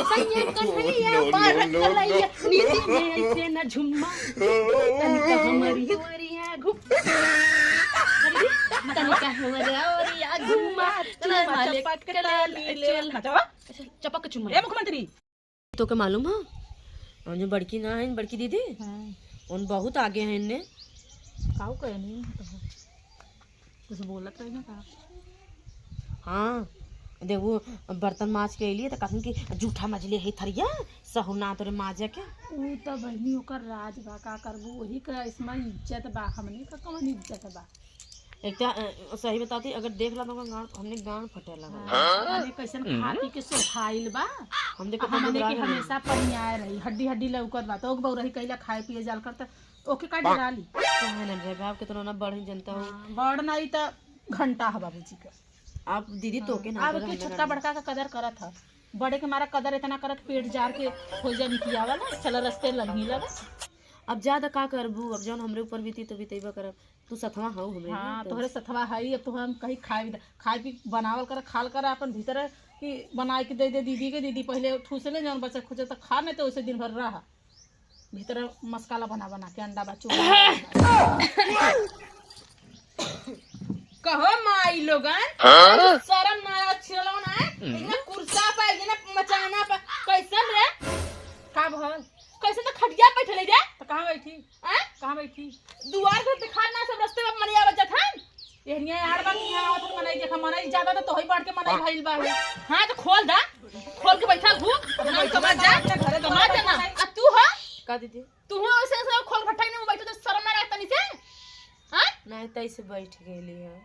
सैया कन्हैया मार कलैया नीति में ऐसे न झुम्मा तनिका हमारी ओरिया घुम तनिका हमारी ओरिया घुमा चपक के ले नचवा। चपक चुम्मा। ए मुख्यमंत्री, तो के मालूम है और जो बड़की ना है, बड़की दीदी उन बहुत आगे हैं इनने। काऊ कहे नहीं कुछ बोलत रही ना का? हाँ देखो, बर्तन माज के अइली तो कहन कि जूठा मजले है थरिया सहुना तोरे माजे के। ऊ त बहिनी ओकर राज बा, का करबू, वही का इसमें इज्जत बा, हमने का कौन इज्जत बा। एक तो सही बताती, अगर देख ला तो गांड हमने गांड फटे लगा। अरे कैसन खा पी के सोभाइल बा। हम देखो हमने की हमेशा पनियाए रही, हड्डी हड्डी लौकत बा तो ओक बौरही कइला खाए पिए जाल कर त ओके का डरा ली। कहे ना रे बाप के तो ना बढ़ जनता हो। हाँ, बड़ नहीं त घंटा है बाबूजी का। आप दीदी तो के ना अब के छोटका बड़का का कदर करत ह, बड़े के मारा कदर इतना करत पेट जार के हो जा निकियावा ना चल रस्ते लंगी लगा। अब ज्यादा का करबू, अब जौन हमरे ऊपर बीती तो बीतेबा करब, तू सथवा हऊ हमरे। हाँ तोहरे सथवा हई, अब तो हम कहीं खाए खाए पी बनावल कर खाल कर अपन भीतर कि बनाए के दे दे दीदी के, दीदी पहले ठूस ले जौन बच्चा खोजे तो खा, नहीं तो उसे दिन भर रहा भीतर मस्काला बना बना के अंडा बच्चू। कहो माई लोगन, शरम ना छिलौ ना इतना कुर्सा पर इतना मचाना पर कैसन रे? का भल कैसन तो खटिया बैठले रे। तो कहाँ बैठी? हैं? कहाँ बैठी? दुआर घर दिखा ना, सब रास्ते में मनिया बजत हन। एहनिया यार बा कि यहाँ आवत मनई देखा मनई ज्यादा तो तोही बढ़ के मनई भइल बा। हां तो खोल दा, खोल के बैठा घूम ना कमा जा, घरे कमा जा ना। आ तू हो का दीदी? तू हो ऐसे ऐसे खोल फटाई ना बैठो तो शर्म ना रहा तनी से? हां नहीं तैसे बैठ गेली है।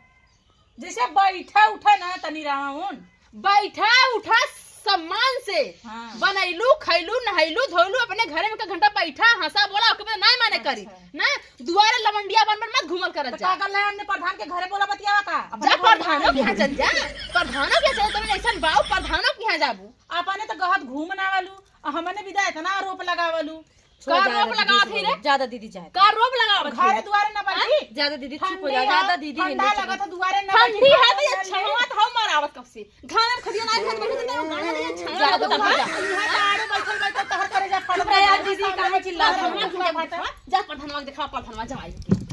जैसे बैठा उठा ना तनी राउन बैठा उठा सम्मान से। हाँ। बनैलू खैलू नहैलू धोलू अपने घरे में का घंटा बैठा हंसा बोला ओके बाद नहीं माने करी ना दुआरे लवंडिया बन बन मत घूमल करत तो जा। का कर ले हमने प्रधान के घरे बोला बतियावा का? जा प्रधानों के यहाँ चल जा, प्रधानों के यहाँ चल, तुम ऐसा बाऊ प्रधानों के यहाँ जाबू। आपने तो गहत घूम ना वालू, हमने विदा इतना आरोप लगावलू। का रोप लगावत ही रे? ज्यादा दीदी जाए का रोप लगावत घरे दुआरे ना बैठी, ज्यादा दीदी चुप हो जा, ज्यादा दीदी ठंडा लगत है दुआरे ना ठंडी है तो ये छावा तो हम मारावत कब से घाना खदिया ना खात बैठे तो गाना दे छावा लगत है। जा यहाँ आड़े बैठल बैठल तहर करे जा फट यार दीदी काहे चिल्ला जा प्रधानवा के देखा, प्रधानवा जमाई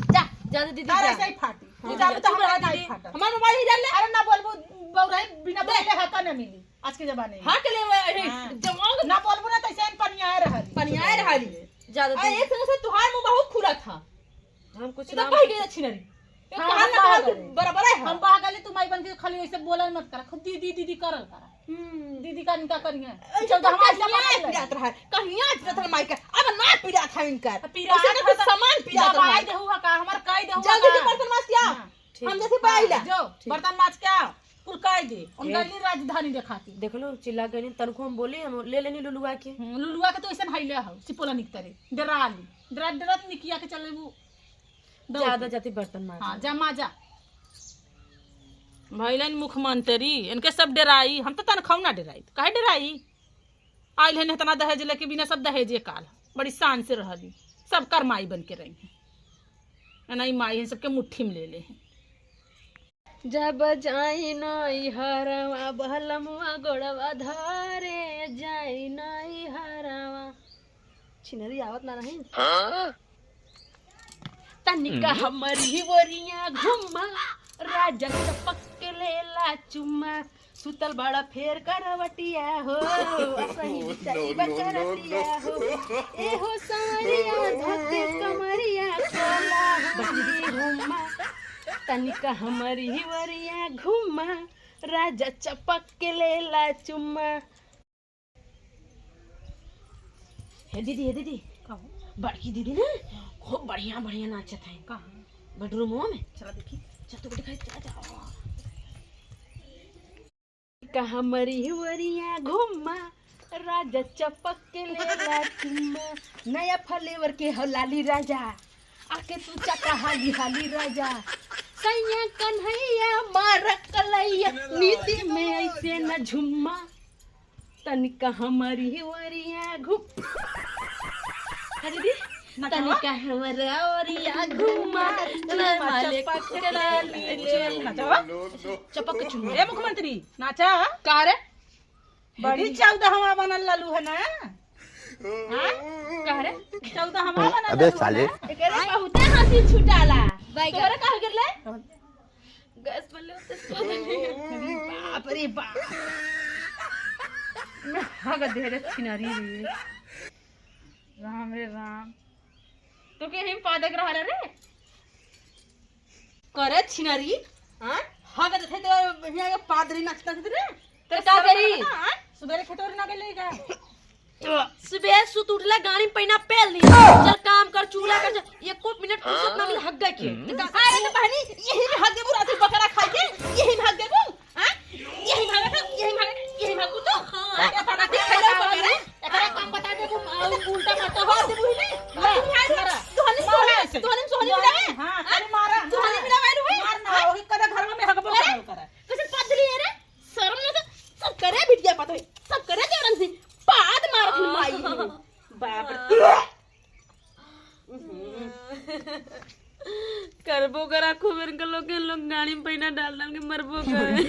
जा ज्यादा दीदी तारे जा ऐसे ही फाटी तू जा तो हमरा नहीं फाटा। हमार मोबाइल ही डाल ले। अरे ना बोलबू बौराई बिना बोलले हक ना मिली आज के जमाने में। हां के ले जमाओ ना बोलबू ना तैसे पनिया रहली, पनियाए रहली ज्यादा आ एक संग से तुहार मुंह बहुत खुला था, हम कुछ तो ना कह गए छिनरी हाँ, कहा हम ना कहा बाहर गए। बराबर है। हम बाहर गए तू माई बन के खाली ऐसे बोलल मत कर, खुद दीदी दीदी करल कर, दीदी का इनका करिए चल तो हम ऐसा पिरात रहा कहिया पिरात रहा माई का, अब ना पिरात है इनकर पिरात ऐसे ना कुछ सामान पिरात रहा। दवाई देहु का हमर कह देहु जल्दी से बर्तन माज के आओ, हम जैसे पाइला जो बर्तन माज के आओ कुल कह दे उनका लिए राजधानी देखाती। देख लो चिल्ला गई तनखो हम बोली हम ले लेनी लुलुआ के। लुलुआ के तो ऐसे हईले हो सिपोला निकतरे डरा ली डरा डरा निकिया के चले वो ज्यादा जाती बर्तन माज। हां जा माजा भइलन मुख्यमंत्री इनके सब डराई, हम तो तनख्वाह ना डराई काहे डराई आइल है इतना दहेज लेके बिना सब दहेजे काल बड़ी शान से रहली सब कर माई बन के रही है नहीं माई है सबके मुट्ठी में ले ले हैं। जब जाई नई हरवा बहलमुआ गोड़वा धारे जाई नई हरवा छिनरी आवत ना रही। तनिका हमरी बोरिया घुमा राजा चपक के लेला चुम्मा सुतल बड़ा फेर करवटिया हो असही बिचारी बकरतिया हो ए हो सारिया धके कमरिया कोला हमरी घुमा तनिका हमारी वरिया घुमा राजा चपक के लेला चुम्मा। हे दीदी, हे दीदी, बड़की दीदी ना खूब बढ़िया बढ़िया नाचत है कहाँ बेडरूम में। चला देखी, चल तो दिखाई चला जा। कहाँ मरी वरिया घुमा राजा चपक के लेला चुम्मा नया फ्लेवर के हो लाली राजा आके तू चका हाली हाली राजा सैया कन्हैया मार कलैया नीति में ऐसे न झुम्मा तनिका हमारी वरिया घुम दीदी तनिका हमारा वरिया घुमा चपक चुम्मा। ए मुख्यमंत्री नाचा का रे? बड़ी 14 हवा बनल ललू है ना? कह रे 14 हवा बनल अबे ललू है साले। ना? एकरे बहुते हंसी छुटाला। तोरे कह गिरले गैस बल्ले होते बाप रे बाप, मैं हग देरे छिनरी रे। राम रे राम, तो के हिम पादक रहल रे करे छिनरी। हां हग देथे तो हिया के पादरी नाचता रे। तो का करी? सुबेरे खेतोर ना गेले का? सुबह सुत उठला, गाड़ी में पैना पेल ली, चल काम कर, चूल्हा कर, एको मिनट फुर्सत ना मिले हग्गा के। तो अरे तो बहनी यही में हग देबू, रात बकरा खाई के यही में हग देबू। हां यही में हग, यही में हग, यही में हग तो हां एकरा ते खैला बकरा। एकरा काम बता देबू उल्टा मत हग देबू ही नहीं। मारा। तोहनी मारा सोहनी ऐसे। तोहनी सोहनी मिलावे। हां, खाली मारा। तोहनी मिलावे रे। मार ना ओही कदा घरवा में हगबो करो करे। कैसे पदली है रे, शर्म ना तो सब करे बिटिया पतो सब करे देवरन से पाद मारत माई। बाप रे। करबो करा खूब इनके लोग के लोग गाड़ी में पैना डाल डाल के मरबो करे।